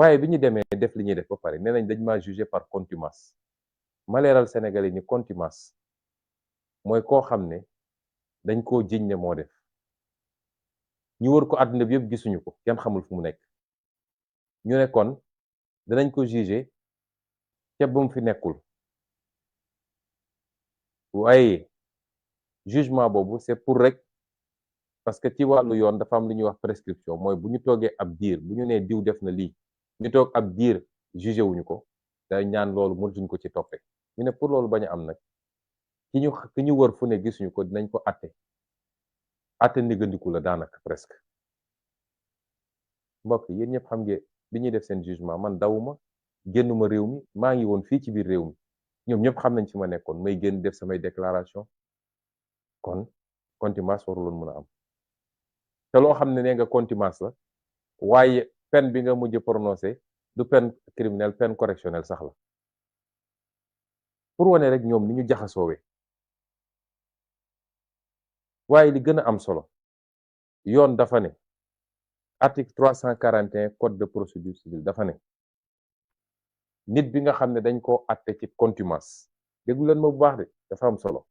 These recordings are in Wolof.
waaye bi ñu demee def li ñuy def ba pare nee nañ dañ maa jugé par contumace ma leeral Sénégalais ni contumace mooy koo xam ne dañ koo jiñ ne moo def ñu wër ko àdduna bi yëpp gisuñu ko kenn xamul fu mu nekk ñu ne kon danañ ko jugé ca bu mu fi nekkul waaye jugement boobu c'est pour rek parce que ci wàllu yoon dafa am lu ñuy wax prescription mooy bu ñu toogee ab diir bu ñu nee diw def na lii ñu toog ab diir jugé wuñu ko day ñaan loolu mënatuñ ko ci toppee ñu ne pour loolu bañ a am nag ki ñu wër fu ne gisuñu ko dinañ ko atte ndiggandiku la daanaka presque mbokk yéen ñëpp xam ngeen bi ñuy def seen jugement man dawuma génnuma réew mi maa ngi woon fii ci biir réew mi ñoom ñëpp xam nañ fi ma nekkoon may génn def samay déclaration kon contumace waruloon mën a am te loo xam ne nee nga contumace la waaye peine bi nga mujj prononcé du peine criminelle peine correctionnelle sax la pour wane rek ñoom ni ñu jaxasoowee waaye li gën a am solo yoon dafa ne article 341 code de procédure civile dafa ne nit bi nga xam ne dañ koo atte ci contumace déglu leen ma bu baax de dafa am solo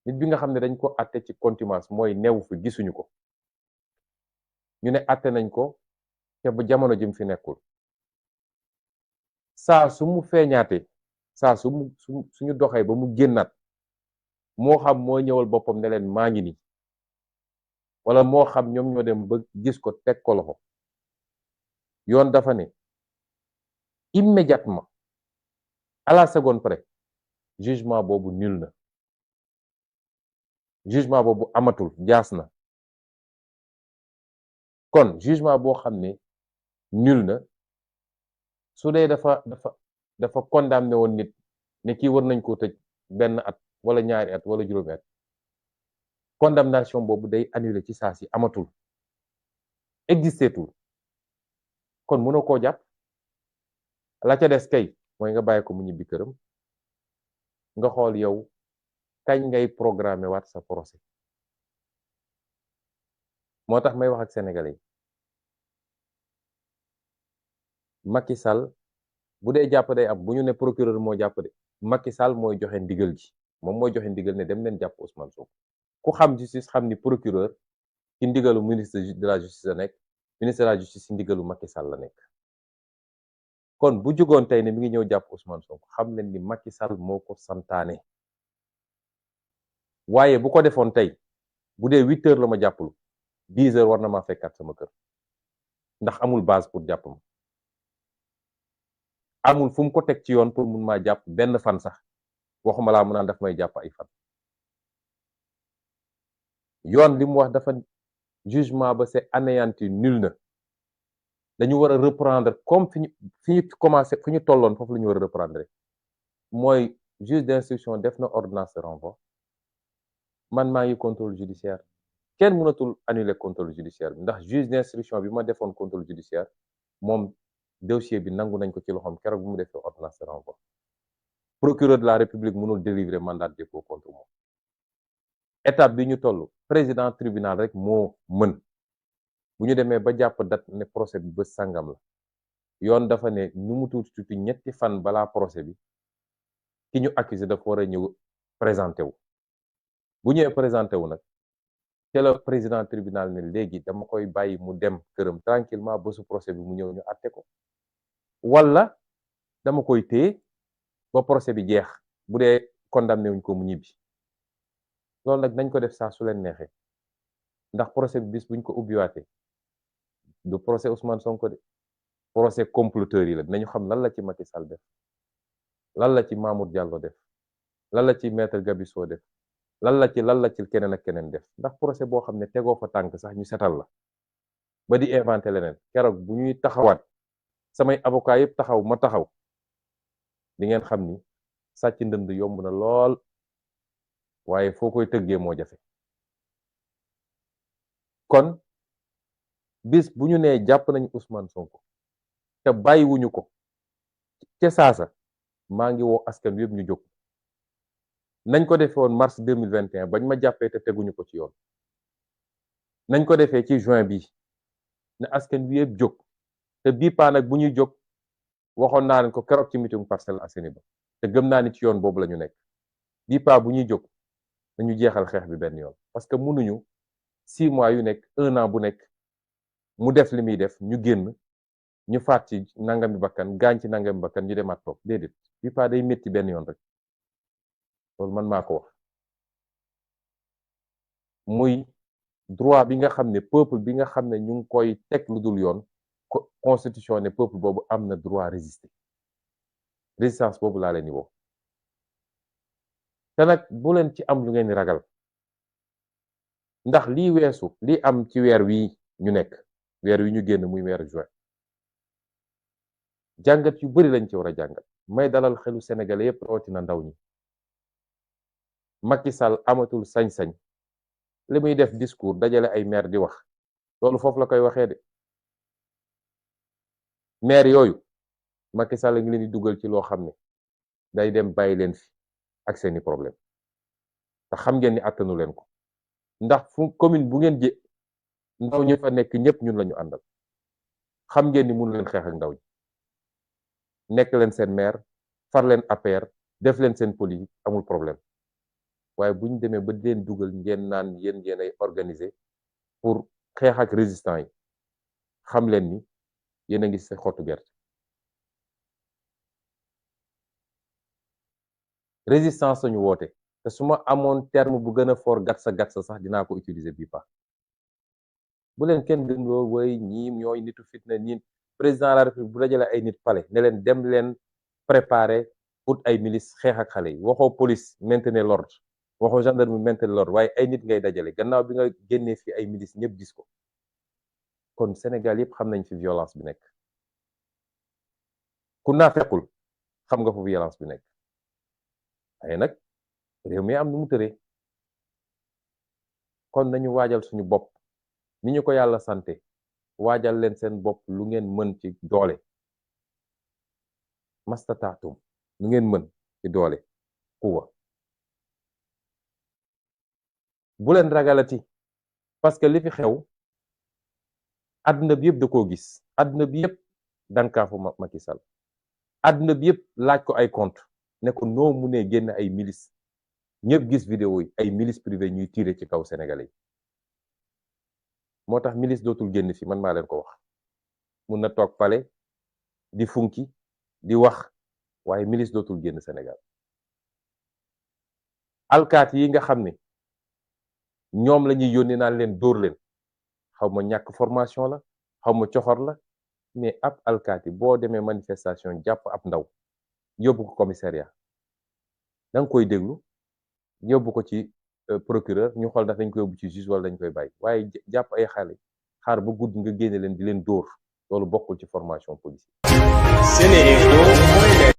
nit bi nga xam ne dañ ko atte ci contumace mooy neewu fi gisuñu ko ñu ne atte nañ ko te ba jamono jëm fi nekkul saa su mu feeñaatee saa suñu doxee ba mu génnaat moo xam moo ñëwal boppam ne leen maa ngi nii wala moo xam ñoom ñoo dem ba gis ko teg ko loxo yoon dafa ne immédiatement à la seconde près jugement boobu nul na jugement boobu amatul jaas na kon jugement boo xam ne nul na su dee dafa condamné woon nit ne kii war nañ koo tëj benn at wala ñaari at wala juróomi at condamnation boobu day annulé ci saa si amatul existeetul kon mënoo koo jàpp la ca des kay mooy nga bàyyi ko mu ñibbi këram nga xool yow kañ ngay programmer waat sa procès moo tax may wax ak sénégalais yi Macky Sall bu dee jàpp day am bu ñu ne procureur moo jàpp de Macky Sall mooy joxe ndigal ji moom mooy joxe ndigal ne dem leen jàpp Ousmane Sonko ku xam justice xam ni procureur ci ndigalu ministre de la justice la nekk ministre de la justice ci ndigalu Macky Sall la nekk kon bu jógoon tey ne mi ngi ñëw jàpp Ousmane Sonko xam leen ni Macky Sall moo ko santaane waaye bu ko defoon tey bu dee 8 heures la ma jàppalu 10 heures war na maa fekkaat sama kër ndax amul base pour jàpp ma amul fu mu ko teg ci yoon pour mun maa jàpp benn fan sax waxuma laa mu naan daf may jàpp ay fan yoon li mu wax dafa jugement ba c'est anéanti nul na dañu war a reprendre comme fi ñu commencé fi ñu tolloon foofu la ñu war a reprendre mooy juge d'instruction def na ordonnance de renvoi man maa ngi contrôle judiciaire kenn mënatul annuler contrôle judiciaire bi ndax juge d'instruction bi ma defoon contrôle judiciaire moom dossier bi nangu nañ ko ci loxoom keroog bu mu defee ordonnance de renvoi procureur de la république mënul délivrer mandat de dépôt contre moom étape bi ñu toll président tribunal rek moo mën bu ñu demee ba jàpp date ne procès bi ba sàngam la yoon dafa ne nu mu tuuti ñetti fan balaa procès bi ki ñu accusé dafa war a ñëw présenté wu bu ñëwee présenté wu nag te la président tribunal ne léegi dama koy bàyyi mu dem këram tranquillement ba su procès bi mu ñëw ñu àtte ko wala dama koy téye ba procès bi jeex bu dee condamné wuñ ko mu ñibbi loolu nag nañ ko def saa su leen neexee ndax procès bi bis buñ ko ubbiwaatee du procès Ousmane Sonko de procès comploteurs yi la dinañu xam lan la ci Macky Sall def lan la ci Mamour Diallo def lan la ci maître Gabisso def lan la ci keneen ak keneen def ndax procès boo xam ne tegoo fa tànk sax ñu setal la ba di inventé leneen keroog bu ñuy taxawaat samay avocat yëpp taxaw ma taxaw di ngeen xam ni sàcc ndënd yomb na lool waaye foo koy tëggee moo jafe kon bis bu ñu nee jàpp nañ Ousmane Sonko te bàyyiwuñu ko ca saasa maa ngi woo askan wi yëpp ñu jóg nañ ko defee woon mars 2021 bañ ma jàppee te teguñu ko ci yoon nañ ko defee ci juin bi ne askan wi yëpp jóg te bii paa nag bu ñuy jóg waxoon naa leen ko keroog ci meeting Parcelles Assainies ba te gëm naa ni ci yoon boobu la ñu nekk bii paa bu ñuy jóg dañu jeexal xeex bi benn yoon parce que mënuñu 6 mois yu nekk 1 an bu nekk mu def li muy def ñu génn ñu faat ci nangami bakkan gaañ ci nangami bakkan ñu demaat toog déedéet bii paa day métti benn yoon rek loolu man maa ko wax muy droit bi nga xam ne peuple bi nga xam ne ñu ngi koy teg lu dul yoon constitution ne peuple boobu am na droit résister résistance boobu laa leen di woo te nag bu leen ci am lu ngeen di ragal ndax lii weesu lii am ci weer wi ñu nekk weer wi ñu génn muy weeru juin jàngat yu bari lañ ci war a jàngat may dalal xelu sénégalais yépp rawatina ndaw ñi Macky Sall amatul sañ-sañ li muy def discours dajale ay maire di wax loolu foofu la koy waxee de maire yooyu Macky Sall ngi leen di dugal ci loo xam ne day dem bàyyi leen fi ak seeni problème te xam ngeen ni attanu leen ko ndax fu commune bu ngeen jë ndaw ñi fa nekk ñëpp ñun lañu àndal xam ngeen ni mënu leen xeex ak ndaw ñi nekk leen seen maire far leen APR def leen seen politique amul problème waaye bu ñu demee ba di leen dugal ngeen naan yéen ay organiser pour xeex ak résistant yi xam leen ni yéen a ngi sa xottu gerte résistance lañu woote te su ma amoon terme bu gën a fort gatsa sax dinaa ko utiliser bii pa bu leen kenn gën loo woy ñii ñooy nitu fitna ñi président de la république bu dajale ay nit pale ne leen dem leen préparer pour ay milice xeex ak xale yi waxoo police maintenir l'ordre waxoo gendarmerie maintenir l'ordre waaye ay nit ngay dajale gannaaw bi nga génnee fi ay milice ñëpp gis ko kon Sénégal yëpp xam nañ fi violence bi nekk ku naa fekkul xam nga fu violence bi nekk waaye nag réew mi am nu mu tëree kon nañu waajal suñu bopp ni ñu ko yàlla sante waajal leen seen bopp lu ngeen mën ci doole mastataatum lu ngeen mën ci doole kuwa bu leen ragalati parce que li fi xew àdduna bi yëpp da koo gis àdduna bi yëpp dankaafu Macky Sall àdduna bi yëpp laaj ko ay compte ne ko noo munee génn ay milice ñëpp gis vidéo yi ay milice privé ñuy tirer ci kaw sénégalais yi moo tax milice dootul génn fi man maa leen ko wax mun na toog pale di funki di wax waaye milice dootul génn Sénégal alkaat yi nga xam ne ñoom la ñuy yónni naan leen dóor leen xaw ma ñàkk formation la xaw ma coxor la mais ab alkaat yi boo demee manifestation jàpp ab ndaw yóbbu ko commissariat da nga koy déglu yóbbu ko ci procureur ñu xool ndax dañ koy yóbbu ci juge wala dañ koy bàyyi waaye jàpp ay xale xaar ba guddi nga génne leen di leen dóor loolu bokkul ci formation policière.